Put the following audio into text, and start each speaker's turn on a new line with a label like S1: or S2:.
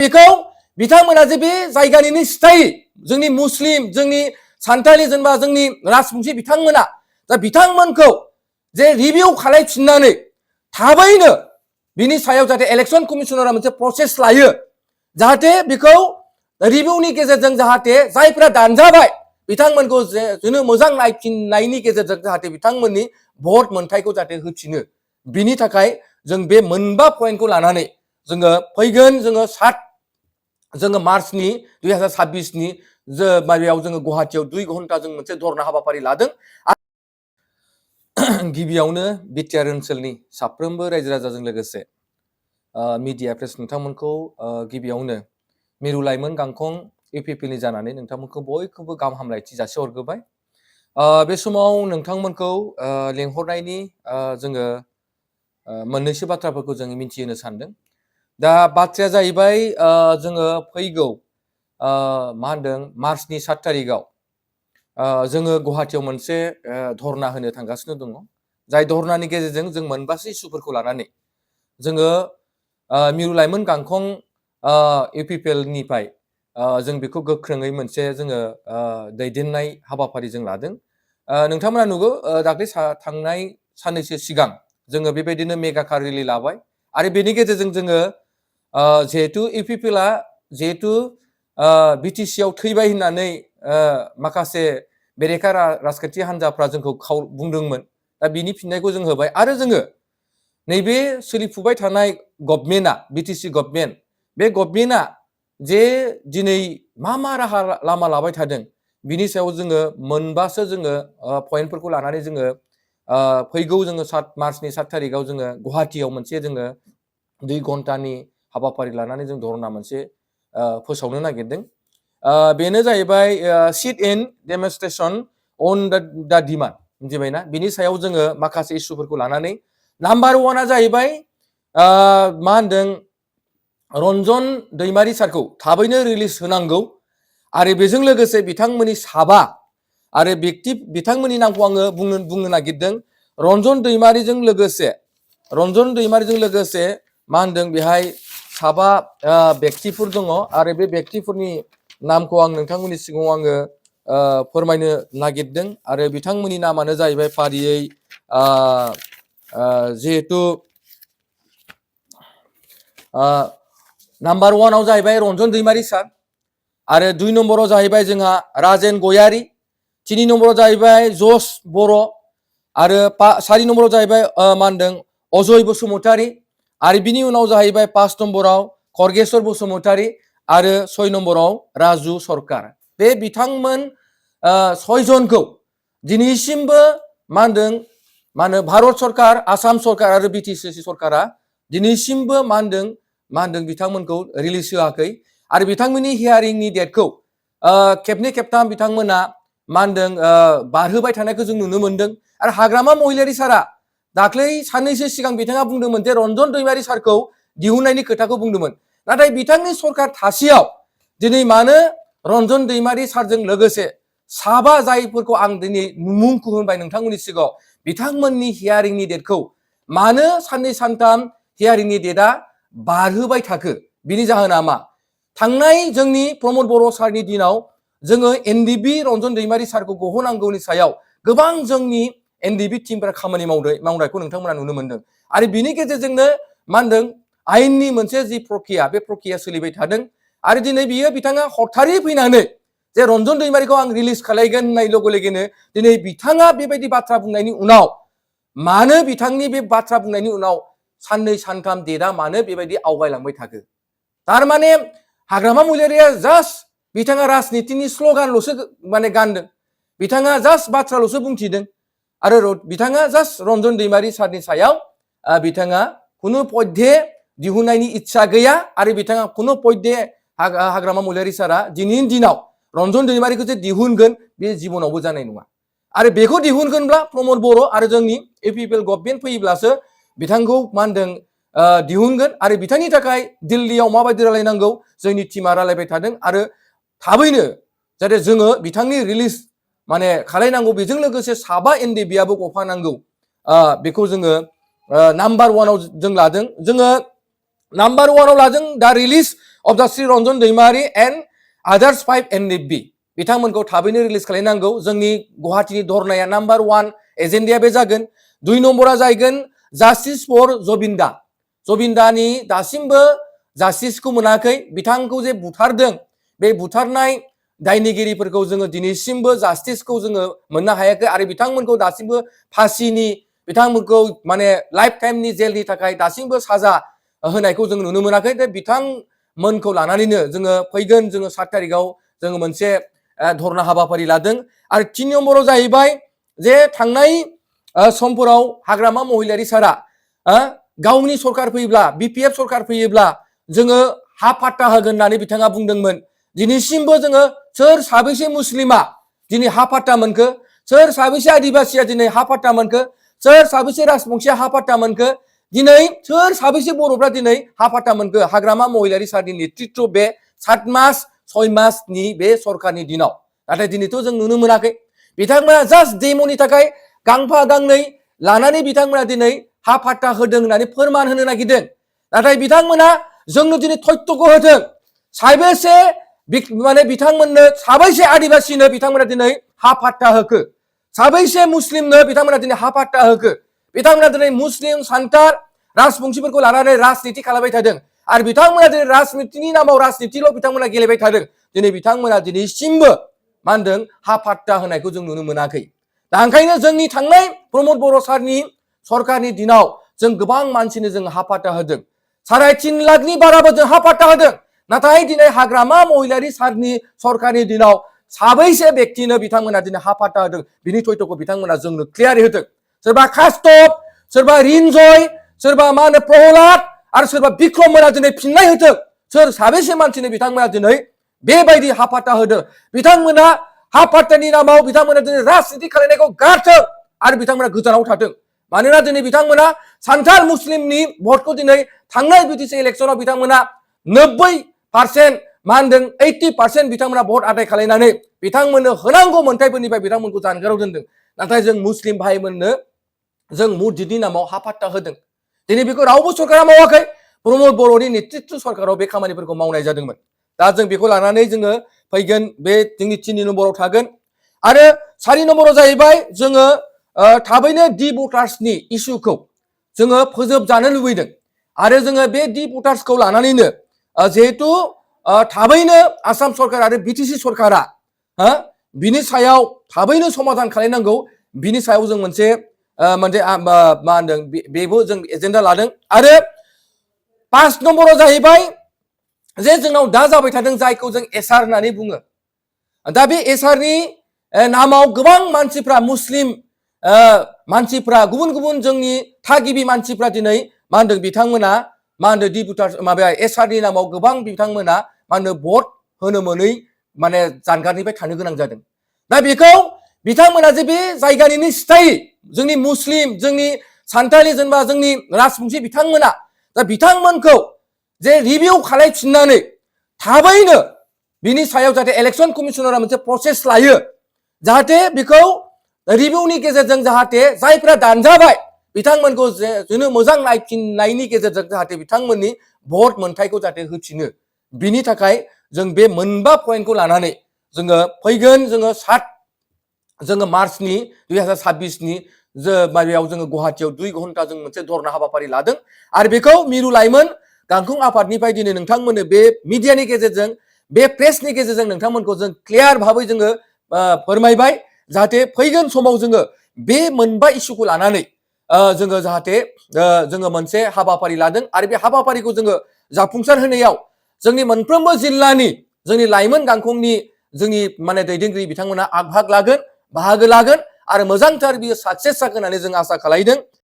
S1: बेखौ बिथांमोना जे बे जायगानिनो सिथाय जोंनि मुस्लिम जोंनि सान्थालि जेनेबा जोंनि राजबंसि बिथांमोना दा बिथांमोनखौ जे रिभिउ खालामफिननानै थाबैनो बिनि सायाव जाहाथे इलेक्सन कमिशनारा मोनसे प्रसेस लायो जाहाथे बेखौ रिभिउनि गेजेरजों जाहाथे जायफोरा दानजाबाय बिथांमोनखौ जोंनो मोजां नायफिननायनि गेजेरजों जाहाथे बिथांमोननि भट मोनथायखौ जाहाथे होफिनो बिनि थाखाय जों बे मोनबा पइन्टखौ लानानै जोङो फैगोन जोङो मार्चनि 2026नि माबायाव जोङो गुवाहाटीयाव 2 घन्टा जों मोनसे धरना हाबाफारि लादों। गिबियावनो बिटिआर ओनसोलनि साफ्रोमबो रायजो राजाजों लोगोसे मिडिया प्रेस नोंथांमोनखौ गिबियावनो मिरु लाइमोन गांखं इउपिपिएलनि जानानै नोंथांमोनखौ बयखौबो गाहाम हामलायथि जासिहरग्रोबाय। बे समाव नोंथांमोनखौ लेंहरनायनि जोङो मोननैसो बाथ्राफोरखौ जों मिथिहोनो सानदों। दा बाथ्राया जाहैबाय जोङो फैगौ मा होनदों मार्चनि 7 तारिखआव जोङो गुवाहाटीयाव मोनसे धरना होनो थांगासिनो दङ। जाय धरनानि गेजेरजों जों मोनबासो इस्युफोरखौ लानानै जोङो मिरु लाइमोन गांखं इउपिपिएलनिफ्राय जों बेखौ गोख्रोङै मोनसे जोङो दैदेननाय हाबाफारि जों लादों। नोंथांमोना नुगौ दाख्लै थांनाय साननैसो सिगां जोङो बेबायदिनो मेगा कार रेलि लाबाय आरो बेनि गेजेरजों जोङो जिहेतु इउपिपिएलआ जिहेतु बिटिसिआव थैबाय होननानै माखासे बेरेखा राजखान्थि हान्जाफ्रा जोंखौ बुंदोंमोन। दा बिनि फिननायखौ जों होबाय आरो जोङो नैबे सोलिफुबाय थानाय गभर्नमेन्टआ बिटिसि गभर्नमेन्ट बे गभर्नमेन्टआ जे दिनै मा राहा लामा लाबाय थादों बिनि सायाव जोङो मोनबासो जोङो पइन्टफोरखौ लानानै जोङो फैगौ जोङो मार्चनि 7 तारिखआव जोङो गुवाहाटीयाव मोनसे जोङो 2 घन्टानि हाबाफारि लानानै जों धरना मोनसे फोसावनो नागिरदों। बेनो जाहैबाय सिट इन डेमनस्ट्रेशन अन दा डिमान्ड मिथिबायना बिनि सायाव जोङो माखासे इस्युफोरखौ लानानै नाम्बार 1आ जाहैबाय मा होनदों रन्जन दैमारि सारखौ थाबैनो रिलिज होनांगौ आरो बेजों लोगोसे बिथांमोननि साबा आरो बिथांमोननि नामखौ आङो बुंनो नागिरदों। रन्जन दैमारिजों लोगोसे मा होनदों बेहाय साबा व्यक्तिफोर दङ आरो बे व्यक्तिफोरनि नामखौ आं नोंथांमोननि सिगाङाव आङो फोरमायनो नागिरदों आरो बिथांमोननि नामानो जाहैबाय फारियै जिहेतु नाम्बार 1आव जाहैबाय रन्जन दैमारि सार आरो 2 नम्बराव जाहैबाय जोंहा राजेन गयारी 3 नम्बराव जाहैबाय जस बर' आरो 4 नम्बराव जाहैबाय मा होनदों अजय बसुमतारी आरो बिनि उनाव जाहैबाय 5 नम्बराव खरगेश्वर बसुमतारी आरो 6 नम्बराव राजु सरकार। बे बिथांमोन 6 जनखौ दिनैसिमबो मा होनो भारत सरकार आसाम सरकार आरो बिटिसि सरकारा दिनैसिमबो मा होनदों बिथांमोनखौ रिलिज होआखै आरो बिथांमोननि हियारिंनि डेटखौ खेबनै खेबथाम बिथांमोना मा होनदों बारहोबाय थानायखौ जों नुनो मोनदों। आरो हाग्रामा महिलारि सारा दाख्लै साननैसो सिगां बिथाङा बुंदोंमोन जे रन्जन दैमारि सारखौ दिहुननायनि खोथाखौ बुंदोंमोन। नाथाय बिथांनि सरकार थासेयाव दिनै मानो रन्जन दैमारि सारजों लोगोसे साबा जायफोरखौ आं दिनै मुंखौ होनबाय नोंथांमोननि सिगाङाव बिथांमोननि हियारिंनि डेटखौ मानो साननै सानथाम हियारिंनि डेटआ बारहोबाय थाखो बिनि जाहोना मा? थांनाय जोंनि प्रमद बर' सारनि दिनाव जोङो एनडिबि रन्जन दैमारि सारखौ गहोनांगौनि सायाव गोबां जोंनि एनडिबि टिमफोरा खामानि मावनायखौ नोंथांमोना नुनो मोनदों आरो बिनि गेजेरजोंनो मा होनदों आयेननि मोनसे जि प्रक्रिया बे प्रक्रिया सोलिबाय थादों आरो दिनै बिथाङा हरखाबै फैनानै जे रन्जन दैमारिखौ आं रिलिज खालामगोन होननाय लोगो लोगोनो दिनै बिथाङा बेबायदि बाथ्रा बुंनायनि उनाव मानो बिथांनि बे बाथ्रा बुंनायनि उनाव साननै सानथाम डेटआ मानो बेबायदि आवगायलांबाय थाखो? थारमाने हाग्रामा महिलारिया जास्ट बिथाङा राजनितिनि स्ल'गानल'सो माने गानदों, बिथाङा जास्ट बाथ्राल'सो बुंथिदों आरो बिथाङा जास्ट रन्जन दैमारि सारनि सायाव बिथाङा खुनु पयधे दिहुननायनि इस्सा गैया आरो बिथाङा खुनु पयधे हाग्रामा महिलारि सारा दिनैनि दिनाव रन्जन दैमारिखौ जे दिहुनगोन बे जिबनावबो जानाय नङा आरो बेखौ दिहुनगोनब्ला प्रमद बर' आरो जोंनि इउपिपिएल गभर्नमेन्ट फैयोब्लासो बिथांखौ मा होनदों दिहुनगोन आरो बिथांनि थाखाय दिल्लीयाव माबायदि रायलायनांगौ जोंनि टिमा रायलायबाय थादों आरो थाबैनो जाहाथे जोङो बिथांनि रिलिज माने खालायनांगौ बेजों लोगोसे साबा एनडिबिआबो गफानांगौ बेखौ जोङो नाम्बार 1आव जों लादों। जोङो नाम्बार 1आव लादों दा release of the Sri Ranjan Daimary and others 5 NDB बिथांमोनखौ थाबैनो रिलिज खालामनांगौ जोंनि गुवाहाटीनि धरनाया नाम्बार 1 एजेन्डाया बे जागोन 2 नम्बरा जागोन जास्टिस फर जबिन्दानि दासिमबो जास्टिसखौ मोनाखै बिथांखौ जे बुथारदों बे बुथारनाय दायनिगिरिफोरखौ जोङो दिनैसिमबो जास्टिसखौ जोङो मोननो हायाखै आरो बिथांमोनखौ दासिमबो फासिनि बिथांमोनखौ माने लाइफ टाइमनि जेलनि थाखाय दासिमबो साजा होनायखौ जों नुनो मोनाखै दा बिथांमोनखौ लानानैनो जोङो फैगोन जोङो 7 तारिखआव जोङो मोनसे धरना हाबाफारि लादों आरो 3 नम्बराव जाहैबाय जे थांनाय समफोराव हाग्रामा महिलारि सारा गावनि सरकार फैयोब्ला बिपिएफ सरकार फैयोब्ला जोङो हा पाट्टा होगोन होननानै बिथाङा बुंदोंमोन दिनैसिमबो जोङो सोर साबैसे मुस्लिमा दिनै हा पाट्टा मोनखो सोर साबैसे आदिबासिया दिनै हा पाट्टा मोनखो सोर साबैसे राजबंसिया हा पाट्टा मोनखो दिनै सोर साबैसे बर'फ्रा दिनै हा पाट्टा मोनखो हाग्रामा महिलारि सारनि नेतृत्व बे 7 मास 6 मासनि बे सरकारनि दिनाव नाथाय दिनैथ' जों नुनो मोनाखै बिथांमोना जास्ट डेम'नि थाखाय गांफा गांनै लानानै बिथांमोना दिनै हा पाट्टा होदों होननानै फोरमान होनो नागिरदों नाथाय बिथांमोना जोंनो दिनै तथ्यखौ होदों साबैसे माने बिथांमोननो साबैसे आदिबासिनो बिथांमोना दिनै हा पाट्टा होखो साबैसे मुस्लिमनो बिथांमोना दिनै हा पाट्टा होखो बिथांमोना दिनै मुस्लिम सान्तार राजबंसिफोरखौ लानानै राजनिति खालामबाय थादों आरो बिथांमोना दिनै राजनितिनि नामाव राजनितिल' बिथांमोना गेलेबाय थादों दिनै बिथांमोना दिनैसिमबो मा होनदों हा पाट्टा होनायखौ जों नुनो मोनाखै दा ओंखायनो जोंनि थांनाय प्रमद बर' सारनि सरकारनि दिनाव जों गोबां मानसिनो जों हा पाट्टा होदों 3.5 लाखनि बाराबो जों हा पाट्टा होदों नाथाय दिनै हाग्रामा महिलारि सारनि सरकारनि दिनाव साबैसे व्यक्तिनो बिथांमोना दिनै हा पाट्टा होदों बिनि तथ्यखौ बिथांमोना जोंनो क्लियारै होदों सोरबा कास्तब सोरबा रिन्जय सोरबा मा होनो प्रहलाद आरो सोरबा बिक्रम मोना दिनै फिननाय होदों सोर साबैसे मानसिनो बिथांमोना दिनै बेबायदि हा पाट्टा होदों बिथांमोना हा पाट्टानि नामाव बिथांमोना दिनै राजनिति खालामनायखौ गारथों आरो बिथांमोना गोजानाव थाथों मानोना दिनै बिथांमोना सान्थाल मुस्लिमनि भटखौ दिनै थांनाय बिटिसि इलेक्सनाव बिथांमोना 90% मा होनदों 80% बिथांमोना भट आदाय खालामनानै बिथांमोननो होनांगौ मोनथायफोरनिफ्राय बिथांमोनखौ जानगाराव दोनदों नाथाय जों मुस्लिम भाइमोननो जों मस्जिदनि नामाव हा पाट्टा होदों दिनै बेखौ रावबो सरकारा मावाखै प्रमद बर'नि नेतृत्व सरकाराव बे खामानिफोरखौ मावनाय जादोंमोन दा जों बेखौ लानानै जोङो फैगोन बे जोंनि 3 नम्बराव थागोन आरो 4 नम्बराव जाहैबाय जोङो थाबैनो डि भटार्सनि इस्युखौ जोङो फोजोबजानो लुबैदों आरो जोङो बे डि भटार्सखौ लानानैनो जिहेतु थाबैनो आसाम सरकार आरो बिटिसि सरकारा बिनि सायाव थाबैनो समाधान खालामनांगौ बिनि सायाव जों मोनसे मा होनदों बेबो जों एजेन्डा लादों आरो 5 नम्बराव जाहैबाय जे जोंनाव दा जाबाय थादों जायखौ जों एसआर होननानै बुङो दा बे एसआरनि नामाव गोबां मानसिफ्रा मुस्लिम मानसिफ्रा गुबुन गुबुन जोंनि थागिबि मानसिफ्रा दिनै मा होनदों बिथांमोना मा होनदों डिपुटार माबाया एसआरनि नामाव गोबां बिथांमोना मा होनो भट होनो मोनै माने जानगारनिफ्राय थानो गोनां जादों दा बेखौ बिथांमोना जे बे जायगानिनो सिथाय जोंनि मुस्लिम जोंनि सान्थालि जेनेबा जोंनि राजबंसि बिथांमोना दा बिथांमोनखौ जे रिभिउ खालामफिननानै थाबैनो बिनि सायाव जाहाथे इलेक्सन कमिशनारा मोनसे प्रसेस लायो जाहाथे बेखौ रिभिउनि गेजेरजों जाहाथे जायफ्रा दानजाबाय बिथांमोनखौ जोंनो मोजां नायफिननायनि गेजेरजों जाहाथे बिथांमोननि भट मोनथायखौ जाहाथे होफिनो बिनि थाखाय जों बे मोनबा पइन्टखौ लानानै जोङो फैगोन जोङो 7 मार्चनि 2026नि माबायाव जोङो गुवाहाटीयाव 2 घन्टा जों मोनसे धरना हाबाफारि लादों आरो बेखौ मिरु लाइमोन गांखं आफादनिफ्राय दिनै नोंथांमोननो बे मिडियानि गेजेरजों बे प्रेसनि गेजेरजों नोंथांमोनखौ जों क्लियार भाबै जोङो फोरमायबाय जाहाथे फैगोन समाव जोङो बे मोनबा इस्युखौ लानानै जोङो जाहाथे जोङो मोनसे हाबाफारि लादों आरो बे हाबाफारिखौ जोङो जाफुंसार होनायाव जोंनि मोनफ्रोमबो जिल्लानि जोंनि लाइमोन गांखंनि जोंनि माने दैदेनगिरि बिथांमोना आग भाग लागोन बाहागो लागोन आरो मोजांथार बियो साक्सेस जागोन होननानै जों आसा खालामदों